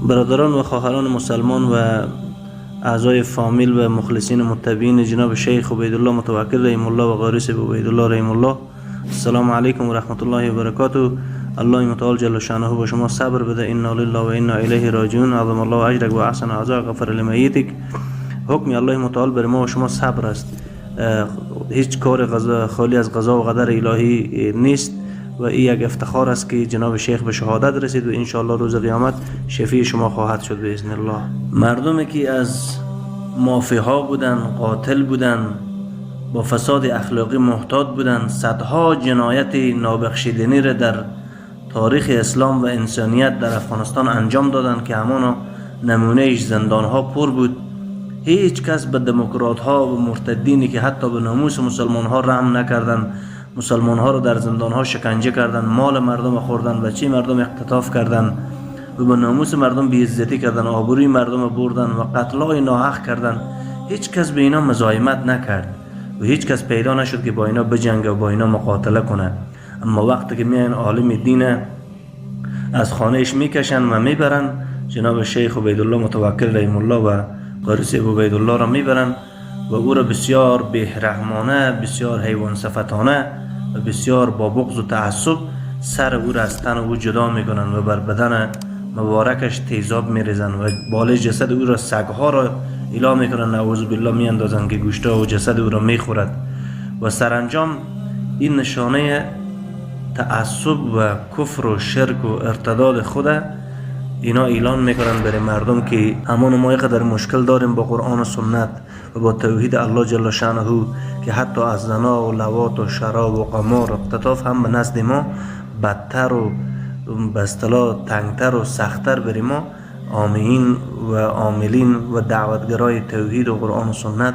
برادران و خواهران مسلمان و اعضای فامیل و مخلصین متبعین جناب شیخ عبیدالله متوکل رحم الله و قاری صاحب عبیدالله رحم الله، السلام علیکم و رحمت الله و برکاته. الله متعال جل شانه به شما صبر بده. انا لله و انا الیه راجعون. عظم الله اجرک و احسن عزاء غفر لمیتک. حکم الله متعال بر ما و شما صبر است. هیچ کار خالی از قضا و قدر الهی نیست و این یک افتخار است که جناب شیخ به شهادت رسید و انشاءالله روز قیامت شفیع شما خواهد شد باذن الله. مردمی که از مافی‌ها بودن، قاتل بودن، با فساد اخلاقی محتاط بودن، صدها جنایت نابخشیدنی را در تاریخ اسلام و انسانیت در افغانستان انجام دادن که همانا نمونهش زندانها پر بود. هیچ کس به دموکرات ها و مرتدینی که حتی به ناموس مسلمان ها رحم نکردن، مسلمان ها رو در زندان ها شکنجه کردن، مال مردم خوردن، بچه مردم اختطاف کردن و به ناموس مردم بی‌عزتی کردن، آبروی مردم بردن و قتلای ناحق کردن، هیچ کس به اینا مزاحمت نکرد و هیچ کس پیدا نشد که با اینا بجنگه و با اینا مقاتله کنه. اما وقتی که میان عالم دین از خانهش میکشن و میبرن، جناب شیخ عبیدالله متوکل رحم الله و قاری صاحب عبیدالله را میبرن و او را بسیار بی‌رحمانه، بسیار حیوان صفتانه و بسیار با بغض و تعصب سر او را از تن او جدا میکنن و بر بدن مبارکش تیزاب میریزن و بالای جسد او را سگها را ایلا میکنن، نعوذ بالله، میاندازن که گوشتا و جسد او را میخورد. و سرانجام این نشانه تعصب و کفر و شرک و ارتداد خود اینا اعلان میکنن برای مردم که همان ما قدر مشکل داریم با قرآن و سنت و با توحید الله جل شانه که حتی از زنا و لواط و شراب و قمار و اختطاف هم به نزد ما بدتر و به اصطلاح تنگتر و سختتر برای ما عامین و عاملین و دعوتگرای توحید و قرآن و سنت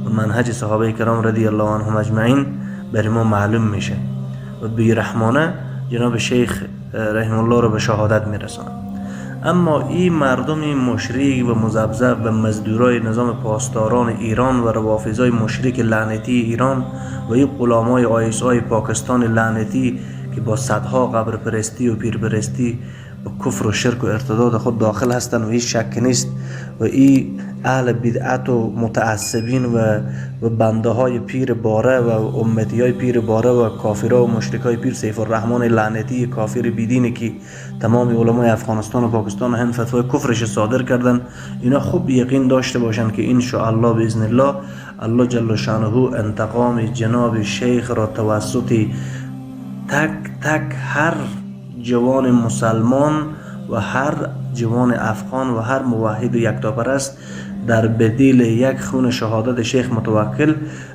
و منهج صحابه کرام رضی الله عنهم اجمعین برای ما معلوم میشه و بیرحمانه جناب شیخ رحم الله را به شهادت میرسانه. اما این مردم مشرک و مذبذب و مزدورای نظام پاسداران ایران و روافضای مشرک لعنتی ایران و این غلامای ISI پاکستان لعنتی که با صدها قبر پرستی و پیر پرستی و کفر و شرک و ارتداد خود داخل هستند و هیچ شک نیست و این اهل بدعت و متعصبین و بنده های پیر باره و امتی های پیر باره و کافرها و مشرک های پیر سیف الرحمن لعنتی کافر بیدینی که تمام علمای افغانستان و پاکستان و هند فتوای کفرش صادر کردن، اینا خوب یقین داشته باشند که ان شاء الله باذن الله الله جل شانه انتقام جناب شیخ را توسط تک تک هر جوان مسلمان و هر جوان افغان و هر موحد و یکتاپرست در بدیل یک خون شهادت شیخ متوکل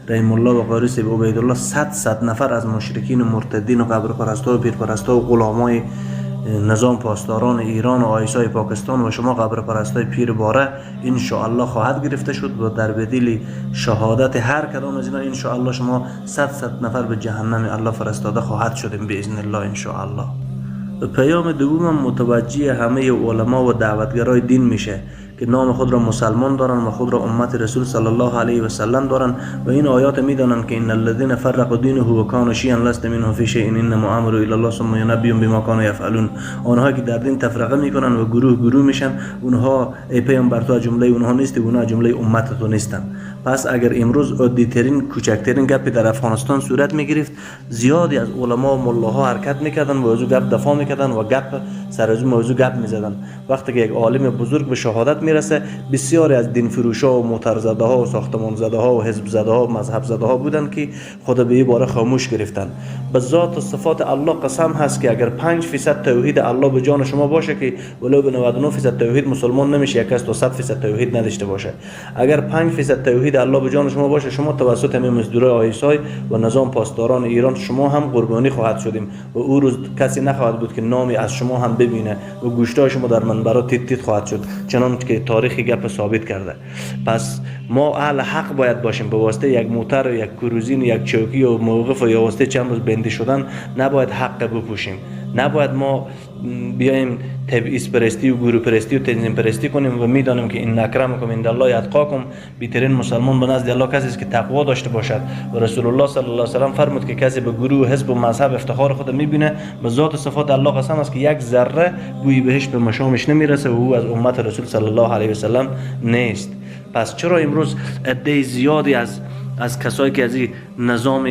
رحم الله و قاری صاحب عبیدالله صد نفر از مشرکین و مرتدین و قبر پرستا و پیرپرستا و غلامای نظام پاسداران ایران و ISI پاکستان و شما قبر پرستای پیر باره ان الله خواهد گرفته شد و در بدیل شهادت هر کدام از اینا ان الله شما صد نفر به جهنم الله فرستاده خواهد شدیم باذن الله ان الله. پیام دومم متوجه همه علما و دعوتگرای دین میشه که نام خود را مسلمان دارن و خود را امت رسول صلی الله علیه و سلم دارن و این آیات میدانند که ان الذين فرقوا دینه و كانوا شیعا لست منهم فی شیء انما امره الی الله ثم ینبئهم بما كانوا یفعلون. آنها که در دین تفرقه میکنن و گروه گروه میشن، اونها ای پیامبر تو جمله اونها نیستی، اونها جمله امت تو نیستن. پس اگر امروز عادی ترین کوچکترین گپی در افغانستان صورت میگرفت، زیادی از علما و ملاها حرکت میکردن و از او گپ دفاع میکردن و گپ سر از موضوع گپ میزدن. وقتی که یک عالم بزرگ به شهادت میرسه، بسیاری از دین فروشا و موترزده ها و ساختمان زده ها و حزب زده ها و مذهب زده ها بودن که خود به این باره خاموش گرفتن. به ذات و صفات الله قسم هست که اگر 5% توحید الله به جان شما باشه که ولو به 99% توحید مسلمان نمیشه، یک کس تا 100% توحید نداشته باشه، اگر 5% توحید الله به جان شما باشه، شما توسط همین مزدورای ISI و نظام پاسداران ایران شما هم قربانی خواهد شدیم و او روز کسی نخواهد بود که نامی از شما هم ببینه و گوشتای شما در منبرات تیت تیت خواهد شد، چنان که تاریخ گپ ثابت کرده. پس ما اهل حق باید باشیم. به واسطه یک موتر و یک کروزین و یک چوکی و موقف و یا واسطه چند روز بندی شدن نباید حق بپوشیم. نباید ما بیایم تبعیض پرستی و گروه پرستی و تنظیم پرستی کنیم و میدانیم که ان اکرمکم عند الله اتقاکم، بهترین مسلمان به نزد الله کسی است که تقوا داشته باشد. و رسول الله صلی الله علیه و سلم فرمود که کسی به گروه، حزب و مذهب افتخار خود میبینه، به ذات صفات الله قسم است که یک ذره بوی بهشت به مشامش نمیرسه و او از امت رسول صلی الله علیه و سلم نیست. پس چرا امروز عده زیادی از کسایی که از این نظام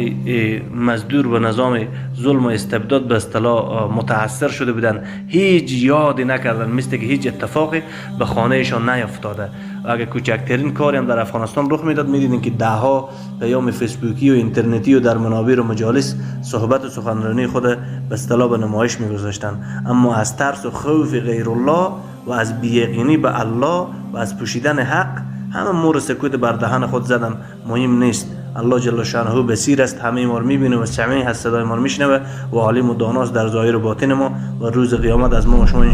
مزدور و نظام ظلم و استبداد به اصطلاح متاثر شده بودن، هیچ یادی نکردن، مثل که هیچ اتفاقی به خانهشان نیفتاده؟ و اگر کوچکترین کاری هم در افغانستان رخ میداد، میدیدین که ده ها پیام فیسبوکی و اینترنتی و در منابر و مجالس صحبت و سخنرانی خود به اصطلاح به نمایش میگذاشتن. اما از ترس و خوف غیر الله و از بی‌یقینی به الله و از پوشیدن حق، همه مهر سکوت بر دهن خود زدن. مهم نیست، الله جل شانه بصیر است، همه ما رو میبینه و سمیع هست، صدای ما رو میشنوه و عالم و داناست در ظاهر و باطن ما و روز قیامت از ما و شما ان